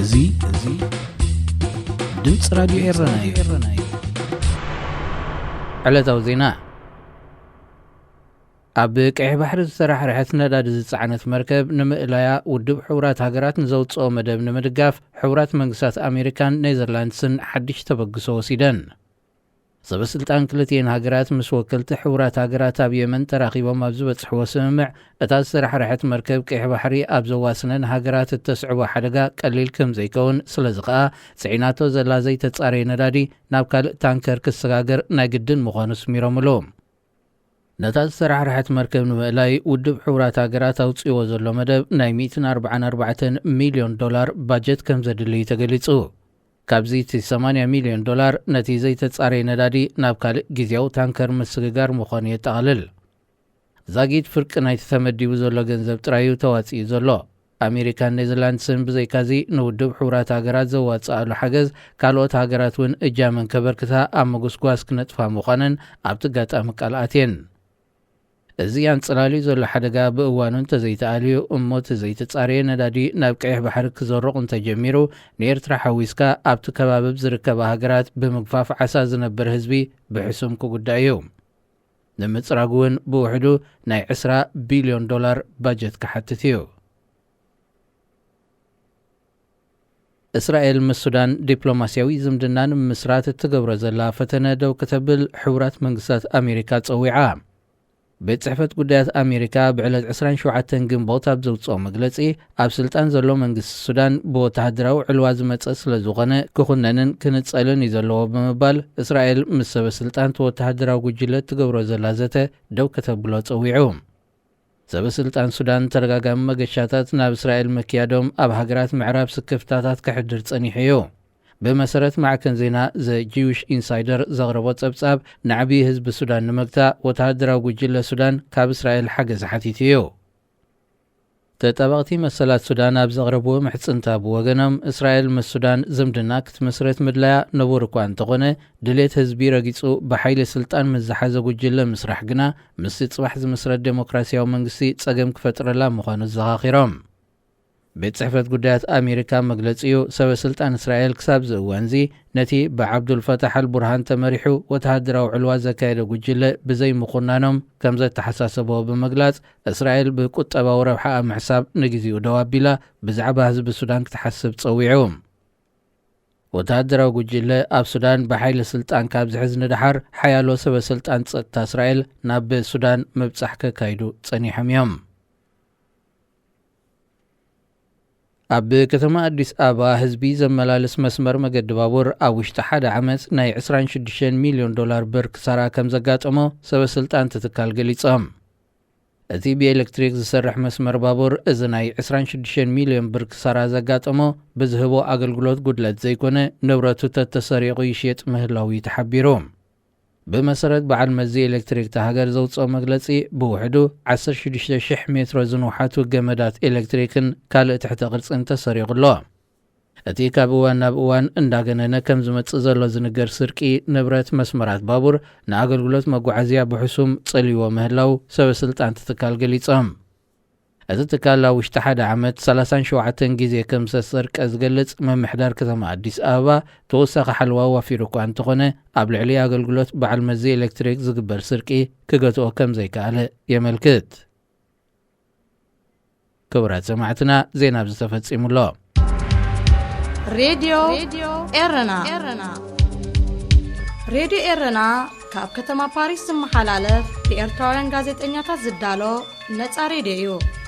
እዚ እዚ ድምፂ ራዲዮ ኤረና እዩ። ዕለታዊ ዜና። ኣብ ቀይሕ ባሕሪ ዝተራሕረሐት ነዳዲ ዝጸዓነት መርከብ ንምእላያ ውድብ ሕቡራት ሃገራት ንዘውጽኦ መደብ ንምድጋፍ ሕቡራት መንግስታት ኣሜሪካን ኔዘርላንድስን ሓድሽ ተበግሶ ወሲደን። ሰበ ስልጣን ክልቲኤን ሃገራት ምስ ወከልቲ ሕቡራት ሃገራት ኣብ የመን ተራኺቦም ኣብ ዝበጽሕዎ ስምምዕ፣ እታ ዝተራሕረሐት መርከብ ቀይሕ ባሕሪ ኣብ ዘዋስነን ሃገራት እተስዕቦ ሓደጋ ቀሊል ከም ዘይከውን፣ ስለዚ ከኣ ጽዒናቶ ዘላ ዘይተጻረየ ነዳዲ ናብ ካልእ ታንከር ክሰጋገር ናይ ግድን ምዃኑ ስሚሮምሉ። ነታ ዝተራሕረሐት መርከብ ንምእላይ ውድብ ሕቡራት ሃገራት ኣውጺእዎ ዘሎ መደብ ናይ ሚእትን ኣርባዓን ኣርባዕተን ሚልዮን ዶላር ባጀት ከም ዘድልይ ተገሊጹ። ካብዚ እቲ ሰማንያ ሚልዮን ዶላር ነቲ ዘይተጻረየ ነዳዲ ናብ ካልእ ግዝያዊ ታንከር ምስግጋር ምዃኑ የጠቓልል። ዛጊት ፍርቂ ናይቲ ተመዲቡ ዘሎ ገንዘብ ጥራይ እዩ ተዋጺኡ ዘሎ። ኣሜሪካን ኔዘርላንድስን ብዘይካዚ ንውድብ ሕቡራት ሃገራት ዘዋጽኣሉ ሓገዝ ካልኦት ሃገራት እውን እጃመን ከበርክታ ኣብ ምጉስጓስ ክነጥፋ ምዃነን ኣብቲ ኣጋጣሚ ቃል ኣትየን። እዚ ኣንጸላልዩ ዘሎ ሓደጋ ብእዋኑ እንተዘይተኣልዩ እሞ እቲ ዘይተጻረየ ነዳዲ ናብ ቀይሕ ባሕሪ ክዘሩቕ እንተጀሚሩ፣ ንኤርትራ ሓዊስካ ኣብቲ ከባቢ ኣብ ዝርከባ ሃገራት ብምግፋፍ ዓሳ ዝነብር ህዝቢ ብሕሱም ክጉዳእ እዩ። ንምጽራግ እውን ብውሕዱ ናይ ዕስራ ቢልዮን ዶላር ባጀት ክሓትት እዩ። እስራኤል ምስ ሱዳን ዲፕሎማስያዊ ዝምድና ንምምስራት እትገብሮ ዘላ ፈተነ ደው ከተብል ሕቡራት መንግስታት ኣሜሪካ ጸዊዓ። ቤት ጽሕፈት ጉዳያት ኣሜሪካ ብዕለት ዕስራን ሸውዓተን ግንቦት ኣብ ዘውጽኦ መግለጺ፣ ኣብ ስልጣን ዘሎ መንግስቲ ሱዳን ብወተሃደራዊ ዕልዋ ዝመጸ ስለ ዝኾነ ክኹነንን ክንጸልን እዩ ዘለዎ ብምባል፣ እስራኤል ምስ ሰበ ስልጣን እቲ ወተሃደራዊ ጉጅለ እትገብሮ ዘላ ዘተ ደው ከተብሎ ጸዊዑ። ሰበ ስልጣን ሱዳን ተደጋጋሚ መገሻታት ናብ እስራኤል ምክያዶም ኣብ ሃገራት ምዕራብ ስክፍታታት ከሕድር ጸኒሑ እዩ። ብመሰረት ማዕከን ዜና ዘ ጂዊሽ ኢንሳይደር ዘቕረቦ ጸብጻብ፣ ንዓብዪ ህዝቢ ሱዳን ንምግታእ ወተሃደራዊ ጉጅለ ሱዳን ካብ እስራኤል ሓገዝ ሓቲቱ እዩ። ተጣበቕቲ መሰላት ሱዳን ኣብ ዘቕረብዎ ምሕጽንታ ብወገኖም፣ እስራኤል ምስ ሱዳን ዝምድና ክትምስርት ምድላያ ንቡር እኳ እንተኾነ፣ ድሌት ህዝቢ ረጊጹ ብሓይሊ ስልጣን ምስ ዝሓዘ ጉጅለ ምስራሕ ግና ምስቲ ጽባሕ ዝምስረት ዴሞክራስያዊ መንግስቲ ጸገም ክፈጥረላ ምዃኑ ኣዘኻኺሮም። ቤት ጽሕፈት ጉዳያት ኣሜሪካ መግለጺኡ፣ ሰበ ስልጣን እስራኤል ክሳብ እዚ እዋንዚ ነቲ ብዓብዱል ፈታሕ ኣል ቡርሃን ተመሪሑ ወተሃደራዊ ዕልዋ ዘካየደ ጉጅለ ብዘይምኹናኖም ከም ዘተሓሳሰቦ ብምግላጽ፣ እስራኤል ብቁጠባዊ ረብሓኣ ምሕሳብ ንግዜኡ ደው ኣቢላ ብዛዕባ ህዝቢ ሱዳን ክትሓስብ ጸዊዑ። ወተሃደራዊ ጉጅለ ኣብ ሱዳን ብሓይሊ ስልጣን ካብ ዝሕዝ ንደሓር፣ ሓያሎ ሰበ ስልጣን ጸጥታ እስራኤል ናብ ሱዳን ምብጻሕ ከካይዱ ጸኒሖም እዮም። ኣብ ከተማ ኣዲስ ኣበባ ህዝቢ ዘመላልስ መስመር መገዲ ባቡር ኣብ ውሽጢ ሓደ ዓመት ናይ ዕስራን ሽዱሽተን ሚልዮን ዶላር ብር ክሳራ ከም ዘጋጠሞ ሰበ ስልጣን እቲ ትካል ገሊጾም። እቲ ብኤሌክትሪክ ዝሰርሕ መስመር ባቡር፣ እዚ ናይ ዕስራን ሽዱሽተን ሚልዮን ብር ክሳራ ዘጋጠሞ፣ ብዝህቦ ኣገልግሎት ጉድለት ዘይኮነ፣ ንብረቱ ተተሰሪቑ ይሽየጥ ምህላዉ እዩ ተሓቢሩ። ብመሰረት በዓል መዚ ኤሌክትሪክ እታ ሃገር ዘውፅኦ መግለፂ፣ ብውሕዱ ዓሰርተ ሽዱሽተ ሽሕ ሜትሮ ዝንውሓቱ ገመዳት ኤሌክትሪክን ካልእ ትሕተ ቅርፅን ተሰሪቑ ኣሎ። እቲ ካብ እዋን ናብ እዋን እንዳገነነ ከም ዝመጽእ ዘሎ ዝንገር ስርቂ ንብረት መስመራት ባቡር፣ ንኣገልግሎት መጓዓዝያ ብሕሱም ጸልይዎ ምህላው ሰበ ስልጣን እቲ ትካል ገሊጾም። እቲ ትካል ኣብ ውሽጢ ሓደ ዓመት ሰላሳን ሸውዓተን ግዜ ከም ዝተሰርቀ ዝገልጽ ምምሕዳር ከተማ ኣዲስ ኣበባ፣ ተወሳኺ ሓለዋ ዋፊሩ እኳ እንተኾነ፣ ኣብ ልዕሊ ኣገልግሎት በዓል መዚ ኤሌክትሪክ ዝግበር ስርቂ ክገትኦ ከም ዘይከኣለ የመልክት። ክቡራት ሰማዕትና፣ ዜና ኣብዚ ተፈጺሙ ኣሎ። ሬድዮ ኤረና። ሬድዮ ኤረና ካብ ከተማ ፓሪስ ዝመሓላለፍ ብኤርትራውያን ጋዜጠኛታት ዝዳሎ ነጻ ሬድዮ እዩ።